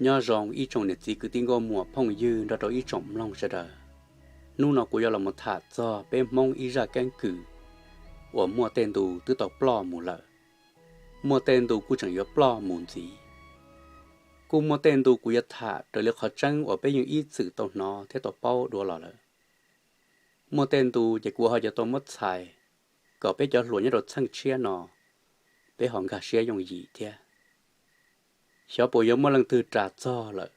Nyob zoo ib tsoom niam txiv kwv tij nkauj muam phooj ywg nrog rau ib tsoom mloog sawv daws. Hnub no kuv yuav los mus tham txog peb Hmoob ib zaj keeb kwm uas muaj tej ntu twb tau ploj mus lawm, muaj tej ntu kuj tseem yuav ploj mus ntxiv. Kuj muaj tej ntu kuv yuav tham raws li qhov tseeb uas peb yeej ib txwm tau hnov thiab tau paub dua los lawm. Muaj tej ntu ces kuv ho yuav tau muab txhais kom peb cov hluas nyob rau txheej tshiab no peb ho nkag siab yooj yim thiab. Xyov puas yuav muaj leej twg ras txog lawm,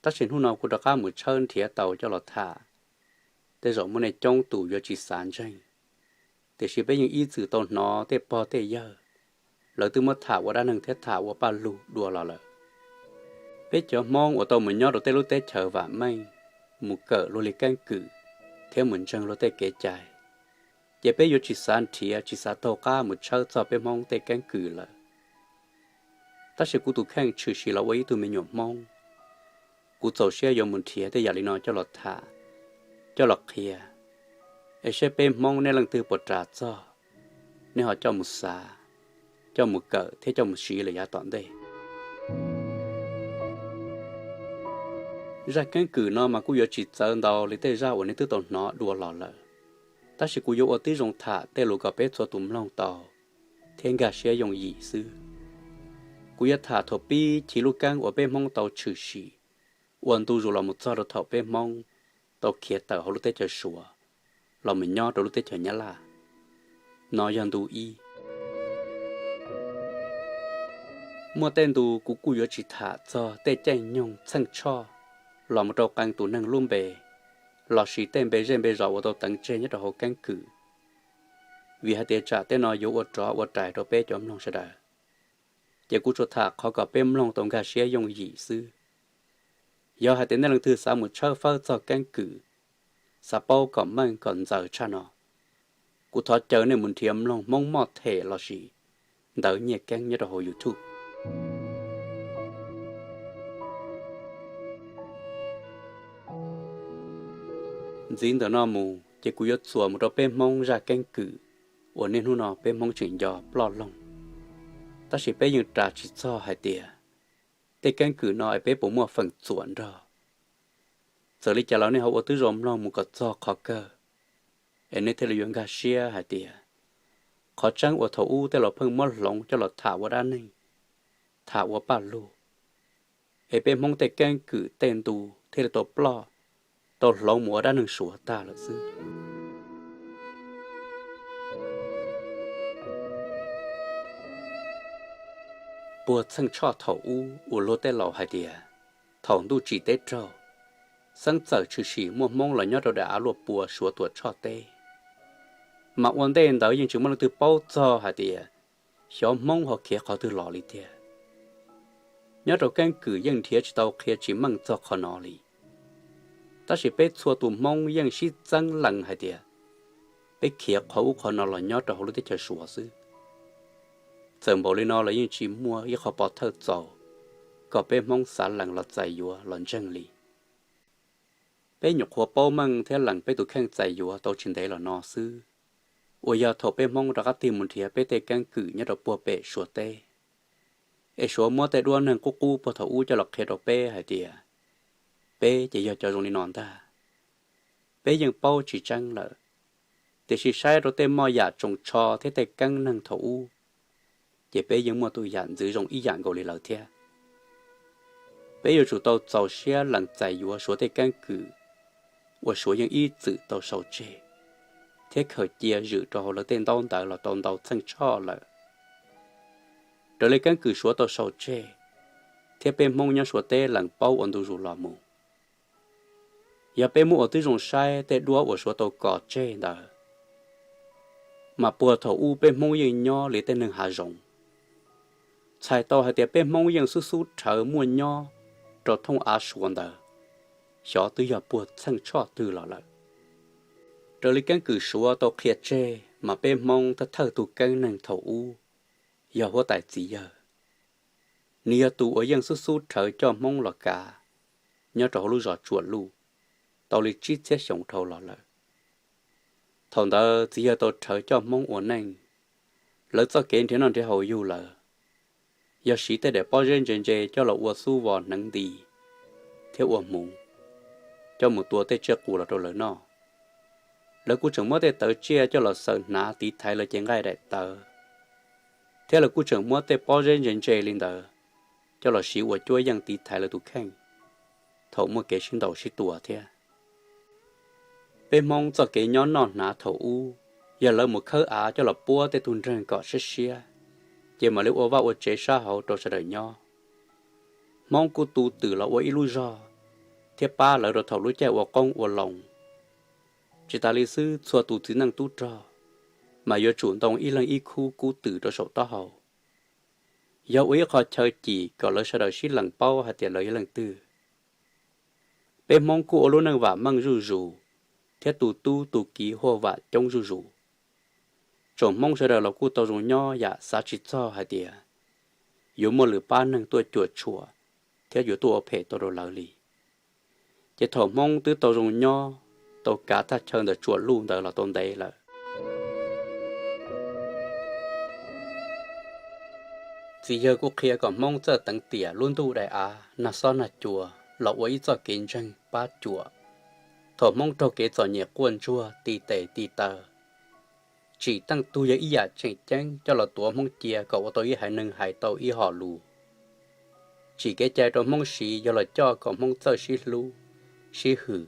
tab sis hnub no kuv rov qab mus tshawb nrhiav tau coj los tham. Tej zaum muaj nej coob tus yuav tsis xav ntseeg, tiam sis peb yeej ib txwm tau hnov tej pog tej yawg lawv twb muab tham ua dab neeg thiab tham ua paj lug dua los lawm. Peb cov Hmoob uas tau mus nyob rau tej lub teb chaws vam meej, mus kawm luag li keeb kwm thiab mus ntseeg luag tej kev cai, ces peb yuav tsis xav nrhiav tsis xav taug qab mus tshawb txog peb Hmoob tej keeb kwm lawm. Tab sis kuv tus kheej tshwm sim los ua ib tug me nyuam Hmoob, kuv txaus siab yuav mus nrhiav tej yam li no coj los tham, coj los qhia, es seb peb Hmoob nej leej twg puas ras txog, nej ho coj mus xav, coj mus kawm thiab coj mus siv lawm yav tom ntej. Zaj keeb kwm no mas kuj yuav tsis txawv ntau li tej zaj uas nej twb tau hnov dua los lawm, tab sis kuv yuav ua tib zoo tham tej lus kom peb txhua tus mloog tau thiab nkag siab yooj yim xwb. Kuv yuav tham thaum pib chiv lub keeb uas peb Hmoob tau tshwm sim ua ntu zus los mus txog rau thaum peb Hmoob tau khiav tawm hauv lub teb chaws Suav los mus nyob rau lub teb chaws Nyab Laj. No yog ntu ib. Muaj tej ntu kuv kuj yuav tsis tham txog tej caij nyoog txheej tshoj los mus rau qee tus neeg lub npe, lossis tej npe zej npe zos uas tau teev tseg nyob rau hauv keeb kwm, vim hais tias tsam tej no yuav ua rov ua rais rau peb cov mloog sawv daws. Ces kuv tsuas tham qhov kom peb mloog tau nkag siab yooj yim xwb. Yog hais tias nej leej twg xav mus tshawb fawb txog keeb kwm, xav paub kom meej kom ntxaws tshaj no, kuv thov caw nej mus nrhiav mloog Hmoob Moj Them lossis Ntawv Nyiaj Keeb nyob rau hauv YouTube. Ntxiv ntawm no mus ces kuv yuav txuas mus rau peb Hmoob zaj keeb kwm uas niaj hnub no peb Hmoob tseem nco ploj loog, tab sis peb yeej ras tsis txog hais tias tej keeb kwm no es peb puas muaj feem txuam nrog. Txawm li cas los nej ho ua tib zoo mloog mus kom txog qhov kawg, es nej thiaj li yuav nkag siab hais tias qhov tseeb uas thaum ub tej laus pheej muab hloov coj los tham ua dab neeg, tham ua paj lug, es peb Hmoob tej keeb kwm tej ntu thiaj li tau ploj, tau hloov mus ua dab neeg Suav tag lawm xwb. Puag txheej tshoj thaum ub uas luag tej laus hais tias thaum ntuj tsim teb raug, xeeb txawm tshwm sim muaj Hmoob los nyob rau daim av luaj pua Suav Tuam Tshoj teb, mas ua ntej ntawd yeej tsis muaj leej twg paub txog hais tias xyov Hmoob ho khiav qhov twg los li tiag. Nyob rau keeb kwm yeej nrhiav tsis tau qhia tsis meej txog qhov no li. Tab sis peb txhua tus Hmoob yeej sib txeeb lees hais tias peb khiav qhov ub qhov no los nyob rau hauv lub teb chaws Suav xwb. Txawm npaum li no los yeej tsis muaj ib qho pov thawj txaus kom peb Hmoob xav lees los txais yuav los ntseeg li. Peb nyuam qhuav paub meej thiab lees peb tus kheej txais yuav tau tsis ntev los no xwb, uas yog thaum peb Hmoob rov qab tig mus nrhiav peb tej keeb kwm nyob rau puag pem Suav teb, es Suav muab tej duab neeg qub qub puag thaum ub coj los qhia rau peb hais tias peb ces yog cov zoo li no ntag. Peb yeej paub tsis tseeb lawm, tiam sis saib rau tej moj yam tsoos tsho thiab tej keeb neeg thaum ub, ces peb yeej muaj tus yam ntxwv zoo ib yam nkaus li lawv thiab. Peb yuav tsum tau txaus siab lees txais yuav Suav tej keeb kwm uas Suav yeej ib txwm tau sau tseg thiab khaws cia zwm rau hauv lawv tej ntaub ntawv los tau ntau txheej tshoj lawm. Raws li keeb kwm Suav tau sau tseg thiab peb Hmoob nyob Suav teb lees paub ua ntu zus los mus, yog peb muab ua tib zoo saib tej duab uas Suav tau kos tseg ntawd, mas puag thaum ub peb Hmoob yeej nyob li tej neeg hav zoov. Txhais tau hais tias peb Hmoob yeej xub xub rhawv muaj nyob rau thooj av Suav ntawd, xyov twb yog puag txheej tshoj twg los lawm. Raws li keeb kwm Suav tau qhia tseg mas peb Hmoob thawj thawj tus keeb neeg thaum ub yog huab tais txiv yawg. Nws yog tus uas yeej xub xub rhawv coj Hmoob los kav nyob rau hauv lub zos Tsuam Luj tau li tsib txhiab xyoo dhau los lawm. Thaum ntawd txiv yawg tau rhawv coj Hmoob ua neej, lawv txoj kev nrhiav noj nrhiav haus yug lawm, yog siv tej daim pob zeb ntse ntse coj los ua xub vos hneev nti thiab ua hmuv, coj mus tua tej tsiaj qus los rau lawv noj. Lawv kuj tseem muab tej tawv tsiaj coj los xaws hnav tiv thaiv lawv cev nqaij daim tawv, thiab lawv kuj tseem muab tej pob zeb ntse ntse li ntawd coj los siv ua cuab yeej tiv thaiv lawv tus kheej thaum muaj kev sib ntaus sib tua thiab. Peb Hmoob txoj kev nyob noj hnav thaum ub, yog lawv mus khawb av coj los puab tej tug nreeg kom siab siab, ces mam li ua vaj ua tsev sab hauv rau sawv daws nyob. Hmoob kuj tu twm los ua ib lub zog thiab pab lawv rau thaum lub caij ua qoob ua loo. Tsis tas li xwb, txhua tus txiv neej tub rog mas yuav tsum ntoo ib leeg ib khub kub twm rau saum taub hau, yog ua ib qho chaw cim kom lawv sawv daws sib lees paub hais tias lawv yog leej twg. Peb Hmoob kuj ua lub neej vam meej zuj zus, thiab tu tub tu kiv huaj vam coob zuj zus. Tsoom Hmoob sawv daws los kuj tau zoo nyob yam xav tsis txog hais tias yuav muaj lwm pab neeg tuaj cuam tshuam thiab yuav tuaj ua phem tau rau lawv li. Ces thaum Hmoob twb tau zoo nyob, tau kav thaj chaw ntawm Tsuam Luj ntawd los tau ntev lawm. Txiv yawg kuj qhia kom Hmoob txawj teev tiam lub ntuj daim av nag xob nag cua los ua ib txoj kev ntseeg pab cuam. Thaum Hmoob raug kev txom nyem quaj ntsuag ti tes ti taw, tsim teej tug yog ib yam tseem ceeb coj los tuav Hmoob cia kom ua tau ib haiv neeg hais tau ib hom lus. Tsim kev cai rau Hmoob siv yog los coj kom Hmoob txawj sib hlub, sib hwm,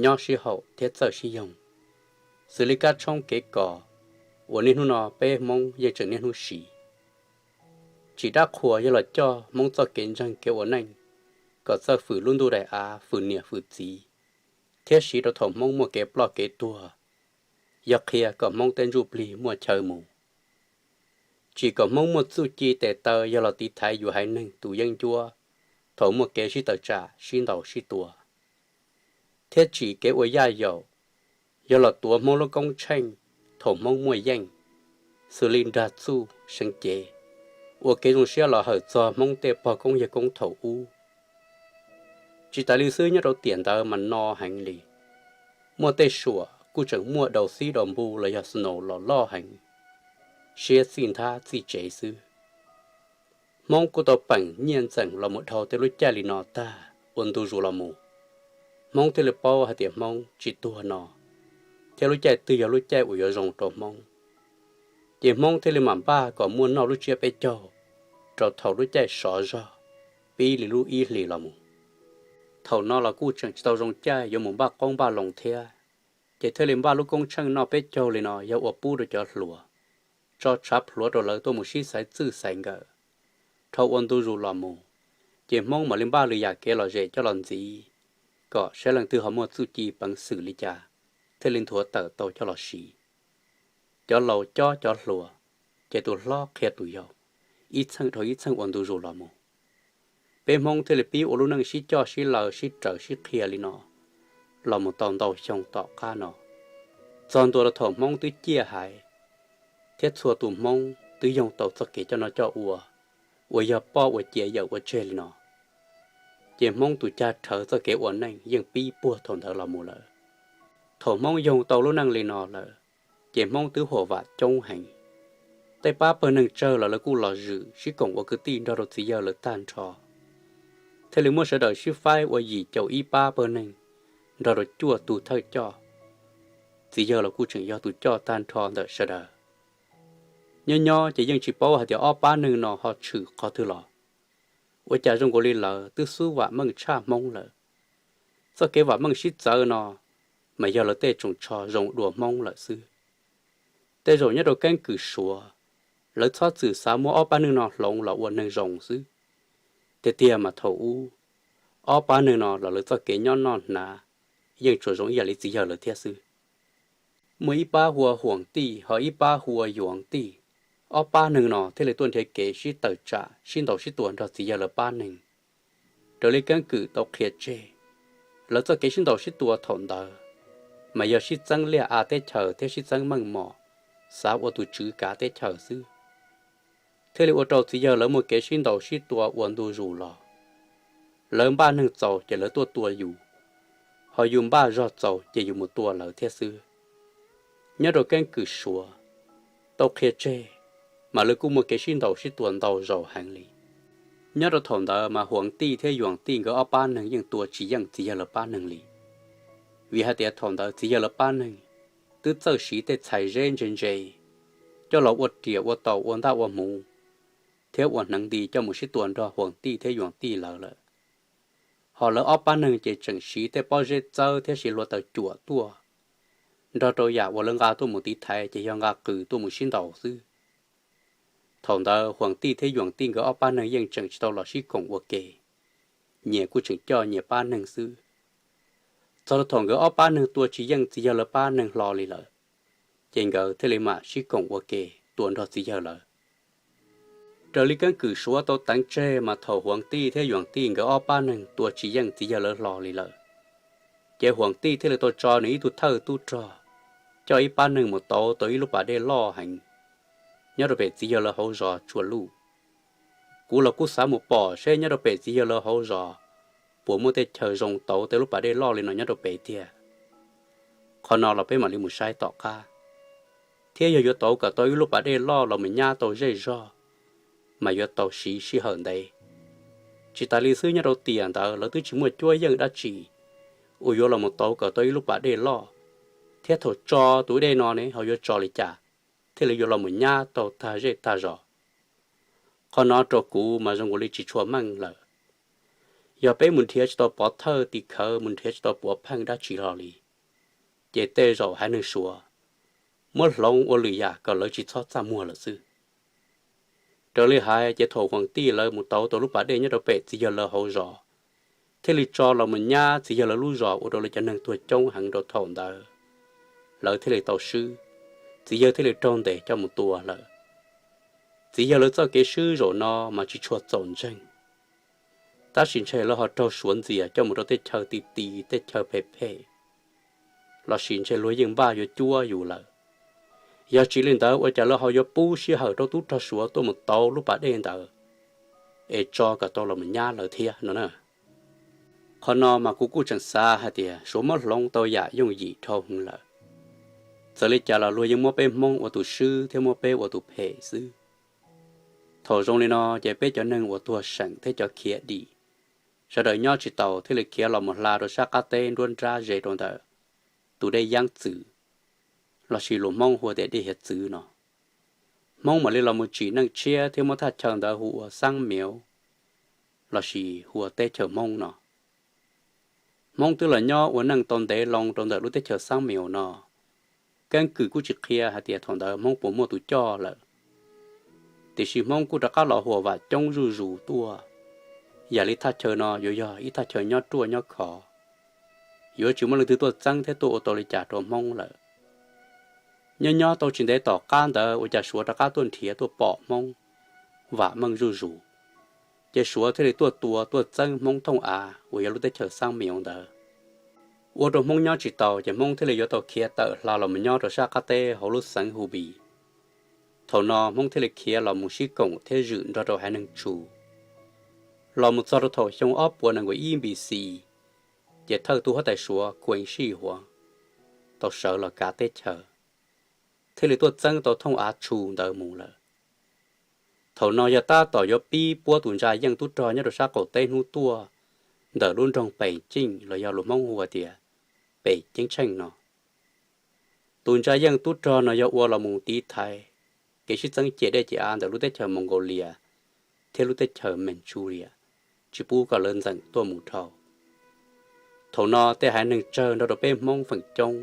nyob sib haum thiab txawj sib yoog, xws li kab tshoob kev kos uas niaj hnub no peb Hmoob yeej tseem niaj hnub siv. Tsim dab qhuas yog los coj Hmoob txoj kev ntseeg kev ua neej kom txawj fwm lub ntuj daim av, fwm niam fwm txiv, thiab siv rau thaum Hmoob muaj kev ploj kev tuag, yog qhia kom Hmoob tej ntsuj plig muaj chaw mus. Tsim kom Hmoob muaj txuj ci tes taw yog los tiv thaiv yus haiv neeg tus yeeb ncuab thaum muaj kev sib tawm tsam sib ntaus sib tua, thiab tsim kev ua yaj yaum yog los tuav Hmoob lub koob tsheej thaum Hmoob muaj yeej, xws li nrag txuj seev cev, ua kev zoo siab los hawm txog Hmoob tej pog koob yawg koob thaum ub. Tsis tas li xwb, nyob rau tiam ntawd mas no heev li, muaj tej suam kuj tseem muaj daus xib daus npu los yog snow los loj heev, siab txij nthab txij tsev xwb. Hmoob kuj tau peem nyiaj ntxeem los mus dhau tej lub caij li no tag ua ntu zus los mus, Hmoob thiaj li paub hais tias Hmoob tsis tuag no, thiab lub caij twg yog lub caij uas yuav zoo rau Hmoob. Ces Hmoob thiaj li mam npaj kom muaj noj lub tsiab peb caug rau thaum lub caij sov zog pib li lub ib hlis los mus. Thaum no los kuj tseem tsis tau zoo caij yuav mus npaj qoob npaj loo thiab, ces thiaj li npaj lub koob tsheej noj peb caug li no yog ua pub rau cov hluas, tso tshav plhuav rau lawv tuaj mus sib xaiv txwj xaiv nkawm. Dhau ua ntu zus los mus, ces Hmoob mam li npaj lwm yam kev lom zem coj los ntxiv, kom saib leej twg ho muaj txuj ci peev xwm li cas thiaj li nthuav tawm tau coj los siv. Cov laus cob cov hluas, ces tus hlob qhia tus yau, ib txheej dhau ib txheej ua ntu zus los mus. Peb Hmoob thiaj li pib ua lub neej sib coj sib law sib raws sib qhia li no los mus tau ntau xyoo tom qab no, txog ntua rau thaum Hmoob twb ciaj haiv, thiab txhua tus Hmoob twb yoog tau txoj kev coj noj coj ua uas yog poj ua cia yawm ua tseg li no, ces Hmoob tus cag rhawv txoj kev ua neej yeej pib puag thaum ntawd los mus lawm. Thaum Hmoob yoog tau lub neej li no lawm, ces Hmoob twb huam vam coob heev. Tej pab pawg neeg tsawg los lawv kuj los zwm sib koom ua kwv tij nrog rau txiv yawg lawv tag nrho, thiaj li muab sawv daws sib faib ua yim caum ib pab pawg neeg nrog rau cuaj tug thawj coj. Txiv yawg los kuj tseem yog tus coj tag nrho ntawm sawv daws. Nyob nyob ces yeej tsis paub hais tias ob pab neeg no ho tshwm qhov twg los, ua cas zoo nkaus li lawv twb xub vam meej tshaj Hmoob lawm. Txoj kev vam meej sib txawv no mas yog lawv tej tsoos tsho zoo dua Hmoob lawm xwb. Tej zaum nyob rau keeb kwm Suav, lawv txhob txwm xav muab ob pab neeg no hloov los ua neeg zoo xwb. Tiag tiag mas thaum ub, ob pab neeg no los lawv txoj kev nyob noj hnav yeej tsuas zoo ib yam li txiv yawg lawv thiab xwb. Muaj ib pab hu ua Huam Tij, ho ib pab hu ua Yuav Tij. Ob pab neeg no thiaj li tuaj nrhiav kev sib tawm tsam sib ntaus sib tua nrog txiv yawg lawv pab neeg. Raws li keeb kwm tau qhia tseg, lawv txoj kev sib ntaus sib tua thaum ntawd mas yog sib txeeb liaj av teb chaws thiab sib txeeb meej mom, xav ua tus tswv kav teb chaws xwb. Thiaj li ua rau txiv yawg lawv muaj kev sib ntaus sib tua ua ntu zus los. Lawv npaj neeg txaus ces lawv tuaj tua yus, ho yus npaj zog txaus ces yus mus tua lawv thiab xwb. Nyob rau keeb kwm Suav tau qhia tseg, mas lawv kuj muaj kev sib ntaus sib tua ntau zaus heev li. Nyob rau thaum ntawd mas Huas Tij thiab Yuam Tij nkawd ob pab neeg yeej tua tsis yeej txiv yawg lawv pab neeg li, vim hais tias thaum ntawd txiv yawg lawv pab neeg twb txawj siv tej txhais zeb ntse ntse coj los ua riam ua taus ua ntaj ua hmuv thiab ua hneev nti coj mus sib tua nrog Huas Tij thiab Yuam Tij lawv lawm. Ho lawv ob pab neeg ces tseem siv tej pob zeb txawb thiab siv hluav taws cuam tuaj, nrog rau yam uas lawv nqa tuaj mus tiv thaiv ces yog nqa qws tuaj mus sib ntaus xwb. Thaum ntawd Huas Tij thiab Yuam Tij nkawd ob pab neeg yeej tseem tsis tau los sib koom ua ke, nyias kuj tseem coj nyias pab neeg xwb. Txog rau thaum nkawd ob pab neeg tua tsis yeej txiv yawg lawv pab neeg hlo li lawm, ces nkawd thiaj li mam sib koom ua ke tua nrog txiv yawg lawv. Raws li keeb kwm Suav tau teev tseg mas thaum Huas Tij thiab Yuam Tij nkawd ob pab neeg tua tsis yeej txiv yawg lawv hlo li lawm, ces Huas Tij thiaj li tau tso nws ib tug thawj tub rog coj ib pab neeg mus tauv tau ib lub pas dej loj heev nyob rau pem txiv yawg lawv hauv zos Tsua Luj. Kuv los kuj xav mus pom seb nyob rau pem txiv yawg lawv hauv zos puas muaj tej chaw zoo tauv tau lub pas dej loj li no nyob rau pem tiag. Qhov no los peb mam li mus saib tom qab. Thiab yog yuav tauv kom tau ib lub pas dej loj los mus nyab tau zej zog, mas yuav tau siv sij hawm ntev. Tsis tas li xwb, nyob rau tiam ntawd lawv twb tsis muaj cuab yeej dab tsi uas yuav los mus tauv kom tau ib lub pas dej loj, thiab thaum tso tus dej no ne ho yuav tso li cas thiaj li yuav los mus nyab tau tag zej tag zos. Qhov no rau kuv mas zoo nkaus li tsis tshua meej lawm. Yog peb mus nrhiav tsis tau pov thawj tim khawv, mus nrhiav tsis tau puav pheej dab tsi hlo li, ces tej zaum haiv neeg Suav muab hloov ua lwm yam kom lawv tsis txhob txaj muag lawm xwb. Raws li hais ces thaum Huas Tij lawv mus tauv tau lub pas dej nyob rau pem txiv yawg lawv hauv zos, thiaj li tso los mus nyab txiv yawg lawv lub zos ua rau lawv cov neeg tuag coob heev rau thaum ntawd, lawv thiaj li tau swb, txiv yawg thiaj li raug ntes coj mus tua lawm. Txiv yawg lawv txoj kev swb zaum no mas tsis tshua txaus ntseeg, tab sis ntshe lawv ho raug Suav ntxias coj mus rau tej chaw ti ti, tej chaw phem phem, lossis ntshe luag yeej npaj yuav cuab yus lawm. Yog tsis li ntawd ua cas lawv ho yuav pub sij hawm rau tub rog Suav tuaj mus tauv lub pas dej ntawd es tso kom tau los mus nyab lawv thiab no na? Qhov no mas kuv kuj tseem xav hais tias Suav muab hloov tau yam yooj yim dhau heev lawm. Txawm li cas los luag yeej muab peb Hmoob ua tus swb thiab muab peb ua tus phem xwb. Thaum zoo li no ces peb cov neeg uas tuag seem thiab cov khiav dim, sawv daws nyob tsis taus thiaj li khiav los mus hla rau sab qab teb nruab nrab ze rau ntawm tus dej Yeeb Txwm, lossis lus Hmoob hu ua tias dej Hiav Txwv no. Hmoob mam li los mus tsim neej tshiab thiab muab thaj chaw ntawd hu ua Xab Miav, lossis hu ua teb chaws Hmoob no. Hmoob twb los nyob ua neej tau ntev loo rau ntawm lub teb chaws Xab Miav no. Keeb kwm kuj tsis qhia hais tias thaum ntawd Hmoob puas muaj tus coj lawm, tiam sis Hmoob kuj rov qab los huam vam coob zuj zus tuaj. Yam li thaj chaw no yuav yog ib thaj chaw nyob ruaj nyob khov, yuav tsis muaj leej twg tuaj txeeb thiab tuaj ua tau li cas rau Hmoob lawm. Nyob nyob tau tsis ntev tom qab ntawd ua cas Suav rov qab tuaj nrhiav tuaj pom Hmoob vam meej zuj zus, ces Suav thiaj li tuaj tua tuaj txeeb Hmoob thooj av uas yog lub teb chaws Xab Miav ntawd. Ua rau Hmoob nyob tsis taus ces Hmoob thiaj li yuav tau khiav tawm hla los mus nyob rau sab qab teb hauv lub xeev Hu Npis. Thaum no Hmoob thiaj li khiav los mus sib koom thiab zwm nrog rau haiv neeg Tshu. Los mus txog rau thaum xyoo ob puas nees nkaum ib B C, ces thawj tub huab tais Suav Kuees Sij Huav tau sawv los kav teb chaws, thiaj li tuaj txeeb tau thooj av Tshu ntawd mus lawm. Thaum no yog tab tom yuav pib puab tus ntsa yeej tub rog nyob rau sab qaum teb hnub tuaj ntawm lub nroog Pes Ceej los yog lus Hmoob hu tias Pes Ceeb Tsheej no. Tus ntsa yeej tub rog no yog ua los mus tiv thaiv kev sib txeeb ciam dej ciam av ntawm lub teb chaws Mongolia thiab lub teb chaws Manchuria, tsis pub kom lawv ntxeem tuaj mus dhau. Thaum no tej haiv neeg tsawg nrog rau peb Hmoob feem coob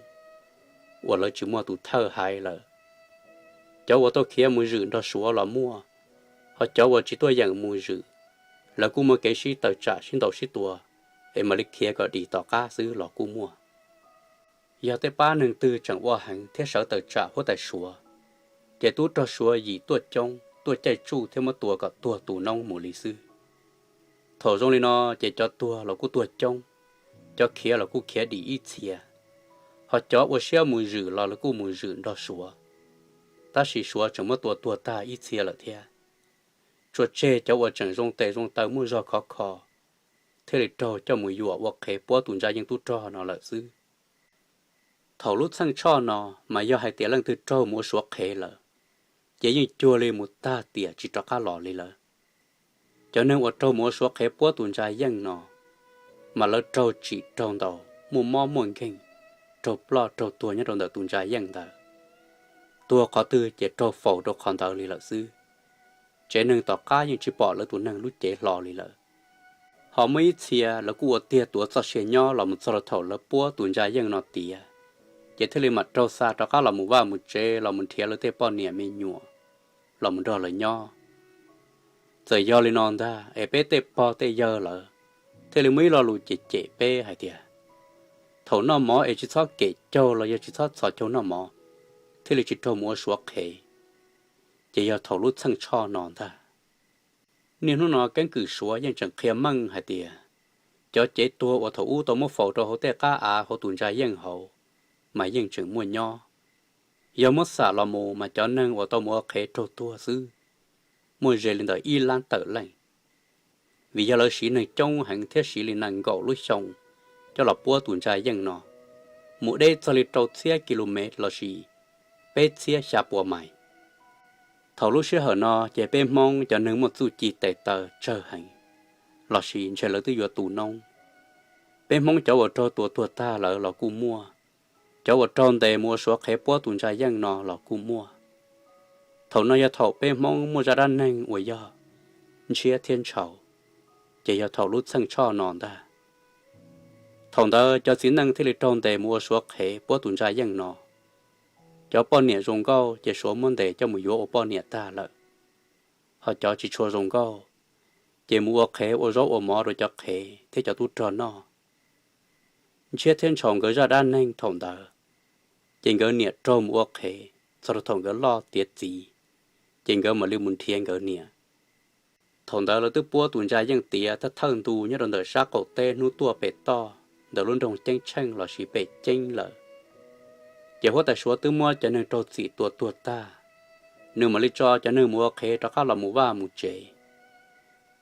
uas lawv tsis muaj tus thawj haiv lawm. Cov uas tuaj khiav mus zwm nrog Suav los muaj, ho cov uas tsis tuaj yeem mus zwm, lawv kuj muaj kev sib tawm tsam sib ntaus sib tua es mam li khiav kom dim tom qab xwb los kuj muaj. Yog tej pab neeg twg tseem ua heev thiab sawv tawm tsam huab tais Suav, ces tub rog Suav yim tuaj coob tuaj caij tsuj thiab muab tua kom tuag tu noob mus li xwb. Thaum zoo li no ces cov tuag los kuj tuag coob, cov khiav los kuj khiav dim ib txhia, ho cov ua siab mus zwm los lawv kuj mus zwm nrog Suav, tab sis Suav tseem muab tua tuag tag ib txhia lawm thiab. Tsuas tseg cov uas tseem zoo tes zoo taw muaj zog khov kho thiaj li raug coj mus yuam ua qhev puab tus ntsa yeej tub rog no lawm xwb. Thaum lub txheej tshoj no mas yog hais tias leej twg raug mus ua Suav qhev lawm, ces yeej cuag li mus tag tiam tsis rov qab los li lawm. Cov neeg uas raug mus ua Suav qhev puab tus ntsa yeej no, mas lawv raug tsim raug ntaus muaj mob muaj nkeeg, raug ploj raug tuag nyob rau ntawm tus ntsa yeej ntawd. Tuag qhov twg ces raug faus rau qhov ntawd li lawm xwb. Tsev neeg tom qab yeej tsis pom lawv tus neeg lub cev hlo li lawm. Ho muaj ib txhia lawv kuj ua tiag tuav txoj sia nyob los mus txog rau thaum lawv puab tus ntsa yeej no tiav, ces thiaj li mam raug xa rov qab los mus vaj mus tsev los mus nrhiav lawv tej poj niam me nyuam los mus nrog lawv nyob. Txawm yog li no ntag es peb tej pog tej yawg lawv thiaj li muaj ib lo lus cem cem peb hais tias, thaum noj mov es tsis txhob kem caug los yog tsis txhob txhos caug noj mov, thiaj li tsis raug mus ua Suav qhev, ces yog thaum lub txheej tshoj no ntag. Niaj hnub no keeb kwm Suav yeej tseem qhia meej hais tias, cov cev tuag uas thaum ub tau muab faus rau hauv tej qab av hauv tus ntsa yeej hauv, mas yeej tseem muaj nyob. Yog muab xam los mus mas cov neeg uas tau mus ua qhev raug tuag xwb, muaj ze li ntawm ib lab tawm leej. Vim yog lawv siv neeg coob heev thiab siv li nees nkaum lub xyoo coj los puab tus ntsa yeej no, mus deb txog li rau txhiab ki lu mev lossis peb txhiab xya pua mais. Thaum lub sij hawm no ces peb Hmoob cov neeg muaj txuj ci tes taw tsawg heev, lossis ntshe lawv twb yuav tu noob. Peb Hmoob cov uas raug tua tuag tag lawm los kuj muaj, cov uas raug ntes mus ua Suav qhev puab tus ntsa yeej no los kuj muaj. Thaum no yog thaum peb Hmoob muaj zaj dab neeg uas yog ntshiab thiab ntshaus, ces yog thaum lub txheej tshoj no ntag. Thaum ntawd cov txiv neej thiaj li raug ntes mus ua Suav qhev puab tus ntsa yeej no. Cov poj niam zoo nkauj ces Suav muab ntes coj mus yuav ua poj niam tag lawm, ho cov tsis tshua zoo nkauj ces mus ua qhev ua zaub ua mov rau cov qhev thiab cov tub rog noj. Ntshiab thiab ntshaus nkawd zaj dab neeg thaum ntawd, ces nkawd niam raug mus ua qhev txog rau thaum nkawd loj tiav txiv, ces nkawd mam li mus nrhiav nkawd niam. Thaum ntawd lawv twb puab tus ntsa yeej tiav thawj thawj ntu nyob rau ntawm sab qaum teb hnub tuaj pem toj ntawm lub nroog Ceeb Tsheej lossis pem Ceeb lawm. Ces huab tais Suav twb muab cov neeg raug txim tua tuag tag, nws mam li tso cov neeg mus ua qhev rov qab los mus vaj mus tsev.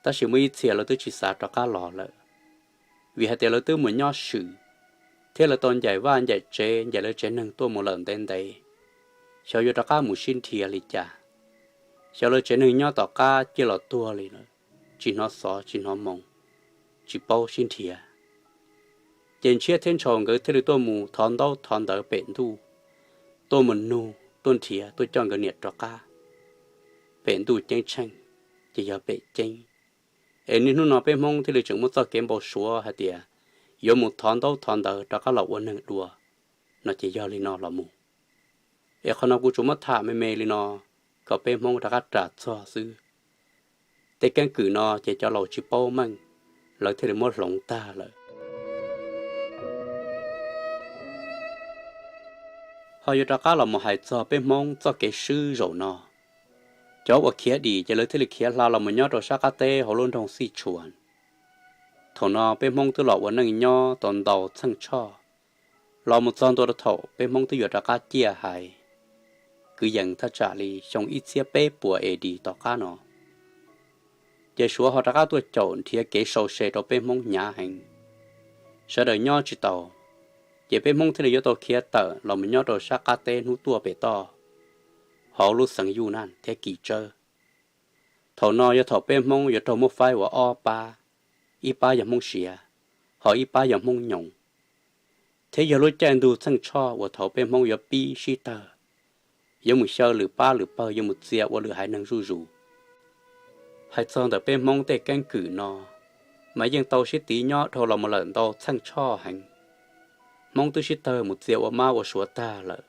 Tab sis muaj ib txhia lawv twb tsis xav rov qab los lawm, vim hais tias lawv twb mus nyob swm, thiab lawv tau ncaim vaj ncaim tsev ncaim lawv tsev neeg tuaj mus lawm ntev ntev, xyov yuav rov qab mus sib nrhiav li cas. Xyov lawv tsev neeg nyob tom qab ciaj los tuag li lawm, tsis hnov xov tsis hnov moo, tsis paub sib nrhiav. Ces ntshiab thiab ntshaus nkawd thiaj li tuaj mus thov ntaub thov ntawv pem ntuj, tuaj mus nug tuaj nrhiav tuaj coj nkawd niam rov qab pem ntuj Ceeb Tsheej, ces yog pem Ceeb. Es niaj hnub no peb Hmoob thiaj li tseem muaj txoj kev npau suav hais tias yuav mus thov ntaub thov ntawv rov qab los ua neeg dua no ces yog li no los mus. Es qhov no kuv tsuas muab tham me me li no kom peb Hmoob rov qab ras txog xwb. Tej keeb kwm no ces cov laus tsis paub meej, lawv thiaj li muab hloov tag lawm. Ho yuav rov qab los mus hais txog peb Hmoob txoj kev swb zaum no. Cov uas khiav dim ces lawv thiaj li khiav hla los mus nyob rau sab qab teb hauv lub nroog Xij Tshua. Thaum no peb Hmoob twb los ua neej nyob tau ntau txheej tshoj, los mus txog ntua rau thaum peb Hmoob twb yuav rov qab ciaj hais, kwv yees thaj tsam li xyoo ib txhiab peb puas A D tom qab no, ces Suav ho rov qab tuaj caum nrhiav kev sau se rau peb Hmoob hnyav heev, sawv daws nyob tsis tau. Ces peb Hmoob thiaj li yuav tau khiav tawm los mus nyob rau sab qab teb hnub tuaj pem toj, hauv lub xeev Yuj Naj thiab Kis Tsawb. Thaum no yog thaum peb Hmoob yuav raug muab faib ua ob pab, ib pab yog Hmoob Siav, ho ib pab yog Hmoob Nyoos. Thiab yog lub caij ntuj txheej tshoj uas thaum peb Hmoob yuav pib sib tawg, yuav mus xyaw lwm pab lwm pawg, yuav mus txia ua lwm haiv neeg zuj zus. Hais txog ntawm peb Hmoob tej keeb kwm no, mas yeej tau sib tiv nyob dhau los mus lawm ntau txheej tshoj heev. Hmoob twb sib tawg mus txia ua mab ua suav tag lawm.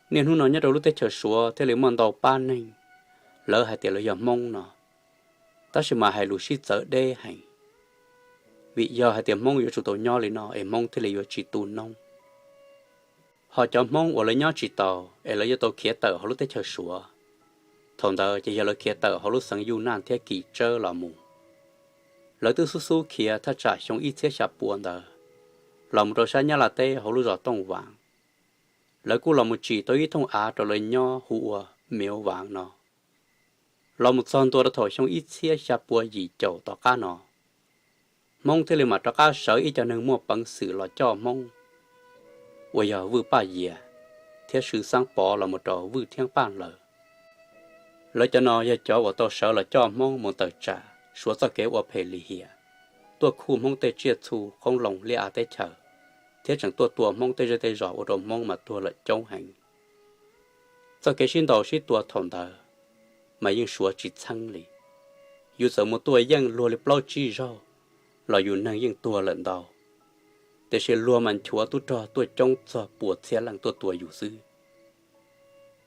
Niaj hnub no nyob rau lub teb chaws Suav thiaj li muaj ntau pab neeg, lawv hais tias lawv yog Hmoob no, tab sis mas hais lus sib txawv deb heev. Vim yog hais tias Hmoob yuav tsum tau nyob li no es Hmoob thiaj li yuav tsis tu noob. Ho cov Hmoob uas lawv nyob tsis tau es lawv yuav tau khiav tawm hauv lub teb chaws Suav, thaum ntawd ces yog lawv khiav tawm hauv lub xeev Yuj Naj thiab Kis Tsawb los mus. Lawv twb xub xub khiav thaj tsam xyoo ib txhiab xya pua ntawd, los mus rau sab Nyab Laj teb hauv lub zos Tooj Vav. Lawv kuj los mus tsim tau ib thooj av rau lawv nyob hu ua Mev Vav no. Los mus txog ntua rau thaum xyoo ib txhiab xya pua yim caum tom qab no, Hmoob thiaj li mam rov qab sawv ib co neeg muaj peev xwm los coj Hmoob, uas yog Vwj Paj Yias thiab Sw Xaab Pov los mus rau Vwj Thiab Paj lawm. Lawv cov no yog cov uas tau sawv los coj Hmoob mus tawm tsam Suav txoj kev ua phem lim hiam, tuaj khuj Hmoob tej tsiaj txhu qoob loo liaj av teb chaws, thiab tseem tuaj tua Hmoob tej zej tej zos ua rau Hmoob mas tuag lawm coob heev. Txoj kev sib ntaus sib tua thaum ntawd mas yeej Suav tsis txheeb li. Yus txawm mus tua yeej luag li plaub tsib zaug los yus neeg yeej tuag lawm ntau, tiam sis luag mas nchuav tub rog tuaj coob txog pua txhiab leej tuaj tua yus xwb.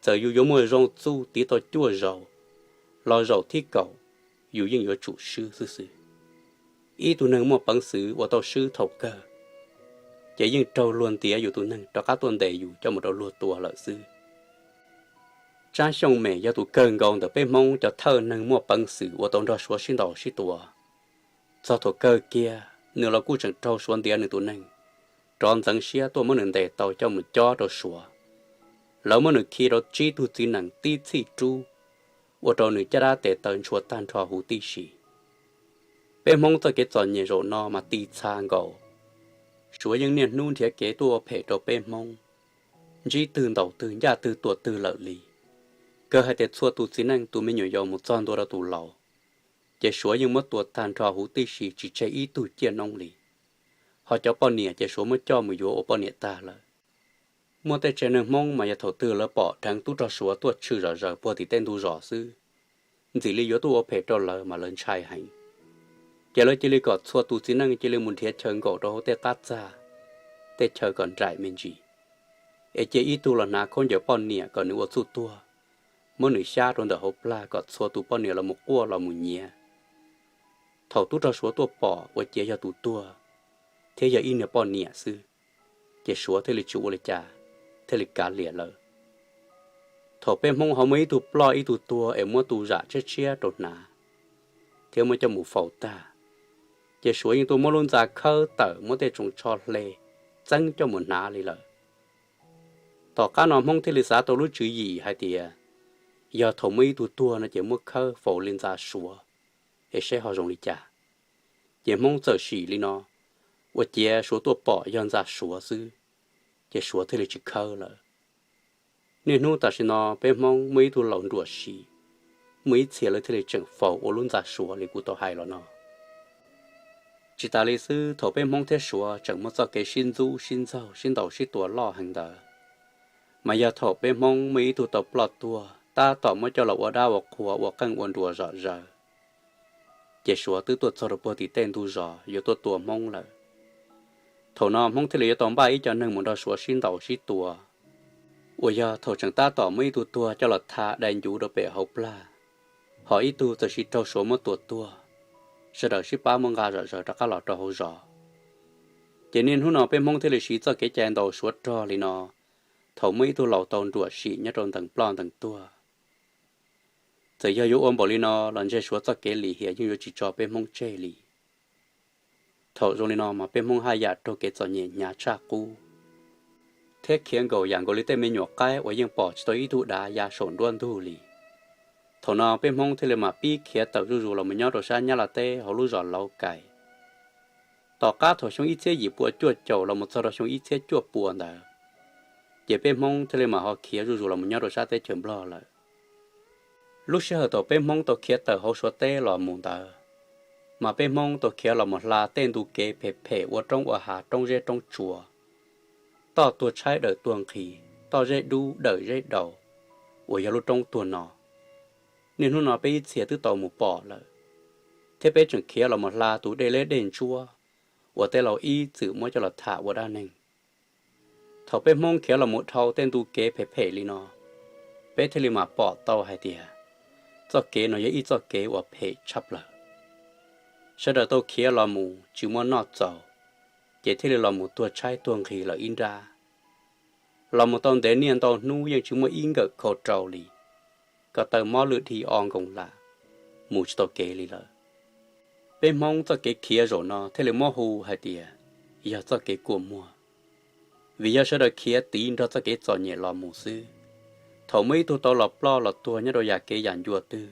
Txawm yus yuav muaj zoo txuj tiv tau cuaj zaus los zaum thib kaum, yus yeej yuav tsum swb xwb xwb. Ib tug neeg muaj peev xwm uas tau swb thaum kawg, ces yeej raug luag ntiav yus tus neeg rov qab tuaj ntes yus coj mus rau luag tua lawm xwb. Tsab Xyooj Mem yog tus kawg nkaus ntawm peb Hmoob cov thawj neeg muaj peev xwm uas tau nrog Suav sib ntaus sib tua. Txog thaum kawg kiag nws los kuj tseem raug Suav ntiav nws tus neeg, rov ntxeev siab tuaj muab nws ntes tau coj mus cob rau Suav. Lawv muab nws khi rau tsib tug txiv nees tib txhij rub, ua rau nws caj dab tes taw ntshua tag nrho huv tib si. Peb Hmoob txoj kev txom nyem zaum no mas ti txha nkaus. Suav yeej niaj hnub nrhiav kev tuaj ua phem rau peb Hmoob, ntsib twg ntaus twg, ncaj twg tua twg lawm li. Kawg hais tias txhua tus txiv neej tus me nyuam yaus mus txog ntua rau tus laus, ces Suav yeej muab tua tag nrho huv tib si tsis tseg ib tug ciaj noob li. Ho cov poj niam ces Suav muab coj mus yuav ua poj niam tag lawm. Muaj tej tsev neeg Hmoob mas yog thaum twg lawv pom dheev tub rog Suav tuaj tshwm zom zaws puag tim tej ntug zos xwb, ntxim li yuav tuaj ua phem rau lawv mas lawv ntshai heev. Ces lawv cia li kom txhua tus txiv neej cia li mus nrhiav chaw nkaum rau hauv tej qab txag, tej chaw kom nraim me ntsis, es cia ib tug los hnav khaub ncaws poj niam kom nws ua txuj tuag, muab nws xyab rau ntawm hauv plag kom txhua tus poj niam los mus quaj los mus nyiav. Thaum tub rog Suav tuaj pom ua ciav yog tus tuag thiab yog ib niag poj niam xwb, ces Suav thiaj li tsis ua li cas, thiaj li kav liam lawm. Thaum peb Hmoob ho muaj ib tug ploj ib tug tuag es muab tus zam tshiab tshiab rau hnav thiab muab coj mus faus tag, ces Suav yeej tuaj muab lub ntxa khawb tawm muab tej tsoos tsho hle txeeb coj mus hnav li lawm. Tom qab no Hmoob thiaj li xav tau lub tswv yim hais tias yog thaum muaj ib tug tuag no ces muab khawb faus li ntxa Suav es saib ho zoo li cas. Ces Hmoob txawm sim li no, ua ciav Suav tuaj pom yog ntxa Suav xwb, ces Suav thiaj li tsis khawb lawm. Niaj hnub tam sim no peb Hmoob muaj ib tug laus nruam sim, muaj ib txhia lawv thiaj li tseem faus ua lub ntxa Suav li kuv tau hais los no. Tsis tas li xwb, thaum peb Hmoob thiab Suav tseem muaj txoj kev sib ntxub sib ntxaug sib ntaus sib tua loj heev ntawd, mas yog thaum peb Hmoob muaj ib tug tau ploj tuag tab tom muab coj los ua dab ua qhua ua qeej ua nruas zom zaws, ces Suav twb tuaj txog rau puag tim tej ntug zos yuav tuaj tua Hmoob lawm. Thaum no Hmoob thiaj li yuav tau npaj ib co neeg mus nrog Suav sib ntaus sib tua, uas yog thaum tseem tab tom muaj ib tug tuag coj los tha dai ncuv rau pem hauv plag, ho ib tug txawm sis raug Suav muab tua tuag, sawv daws sib pab muab nqa zom zaws rov qab los rau hauv zos. Ces niaj hnub no peb Hmoob thiaj li siv txoj kev cai ntaus Suav rog li no, thaum muaj ib tug laus tau nruam sim nyob rau ntees ploj ntees tuag. Txawm yog yuav ua npaum li no los ntshe Suav txoj kev lim hiam yeej yuav tsis tso peb Hmoob tseg li. Thaum zoo li no mas peb Hmoob haj yam raug kev txom nyem hnyav tshaj qub, thiab khiav nkaum yam nkaus li tej me nyuam qaib uas yeej pom tsis tau ib tug dav ya saum nruab ntug li. Thaum no peb Hmoob thiaj li mam pib khiav tawm zuj zus los mus nyob rau sab Nyab Laj teb hauv lub zos Lauv Kais. Tom qab thaum xyoo ib txhiab yim pua cuaj caum los mus txog rau xyoo ib txhiab cuaj pua ntawd, ces peb Hmoob thiaj li mam ho khiav zuj zus los mus nyob rau sab teb chaws Nplog lawm. Lub sij hawm thaum peb Hmoob tau khiav tawm hauv Suav teb los mus ntawd, mas peb Hmoob tau khiav los mus hla tej ntu kev phem phem ua roob ua hav roob zeb roob tsua, toj tuag tshaib dawm tuag nqhis, toj zeb dub dawm zeb daus, uas yog lub roob tuag no. Niaj hnub no peb ib txhia twb tau mus pom lawm, thiab peb tseem khiav los mus hla tus dej leb dej ntsuab uas tej laus ib txwm muab coj los tham ua dab neeg. Thaum peb Hmoob khiav los mus dhau tej ntu kev phem phem li no, peb thiaj li mam pom tau hais tias txoj kev no yog ib txoj kev uas phem tshaj plaws. Sawv daws tau khiav los mus tsis muaj noj txaus, ces thiaj li los mus tuag tshaib tuag nqhis lawm ib nrab. Los mus tau ntev niaj ntau hnub yeej tsis muaj ib nkawm khau rau li, ko taw mob lwj dhi o nkoos lam, mus tsis tau kev li lawm. Peb Hmoob txoj kev khiav zaum no thiaj li muab hu hais tias yog txoj kev kua muag, vim yog sawv daws khiav tiv nrog txoj kev txom nyem los mus xwb. Thaum muaj ib tug tau los ploj los tuag nyob rau yam kev yam ncua twg,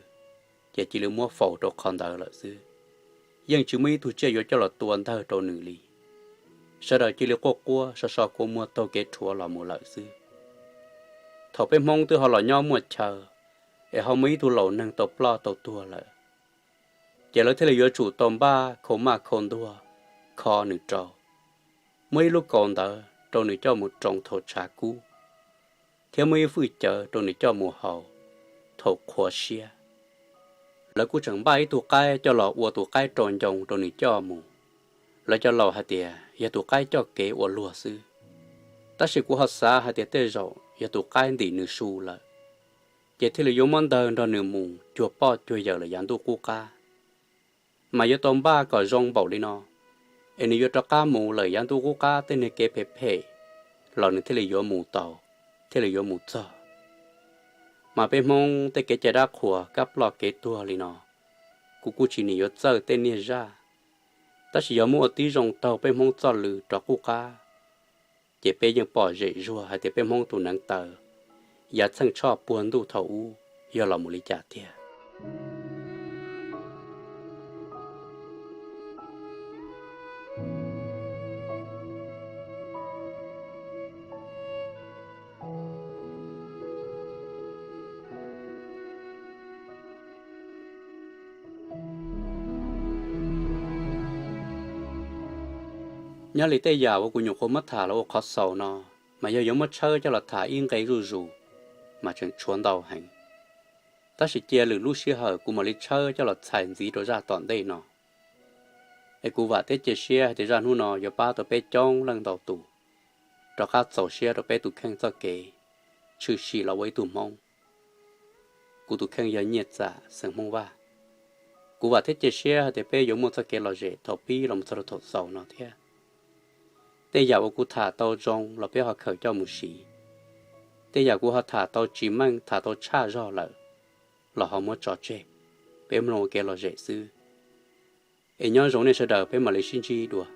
ces cia li muab faus rau qhov ntawd lawm xwb, yeej tsis muaj ib tug tsiaj yuav coj los tua ntawg rau nws li. Sawv daws cia li quaj quaj so so kua muag taug kev rhuav los mus lawm xwb. Thaum peb Hmoob twb ho los nyob muaj chaw, es ho muaj ib tug laus neeg tau ploj tau tuag lawm. Ces lawv thiaj li yuav tsum tau npaj khau maj khau ntuag kho nws rau, muab ib lub kaus ntawv rau nws coj mus roos thaum tshav kub, thiab muab ib fwj cawv rau nws coj mus haus thaum qhuav siab. Lawv kuj tseem npaj ib tug qaib coj los ua tus qaib rau ncoo rau nws coj mus. Lawv cov laus hais tias yog tus qaib coj kev ua luag xwb, tab sis kuv ho xav hais tias tej zaum yog tus qaib ntim nws su lawm, ces thiaj li yuav muab ntawg nrog nws mus cuag poj cuag yawm lawm yav ntuj qub qab. Mas yuav tau npaj kom zoo npaum li no, es nws yuav rov qab mus lawm yav ntuj qub qab tej niag kev phem phem los nws thiaj li yuav mus tau, thiaj li yuav mus txog. Mas peb Hmoob tej kev cai dab qhuas kab ploj kev tuag li no, kuv kuj tsis nim yuav txawj tej niag zaj, tab sis yog muab ua tib zoo taug peb Hmoob txoj lw rov qub qab, ces peb yeej pom zem zuag hais tias peb Hmoob tus neev taw yav txheej tshoj puag ntuj thaum ub yog los mus li cas tiag. Nyob li tej yam uas kuv nyuam qhuav muab tham los ua qhov xaus no, mas yog yuav muab tshawb coj los tham ib nqe zuj zus, mas tseem tshuav ntau heev. Tab sis cia lwm lub sij hawm kuv mam li tshawb coj los txhais ntxiv rau zaj tom ntej no. Es kuv vam thiab cia siab hais tias zaj hnub no yuav pab tau peb coob leej ntau tus rov qab txaus siab rau peb tus kheej txoj kev tshwm sim los ua ib tug Hmoob. Kuv tus kheej yog Nyiaj Txam xeem Hmoob Vaj. Kuv vam thiab cia siab hais tias peb yuav muaj txoj kev lom zem thaum pib los mus txog rau thaum xaus no thiab. Tej yam uas kuv tham tau zoo los peb ho khaws coj mus siv. Tej yam kuv ho tham tau tsis meej, tham tau tshaj zog lawm los ho muab tso tseg, peb mloog ua kev lom zem xwb. Es nyob zoo nej sawv daws, peb mam li sib ntsib dua.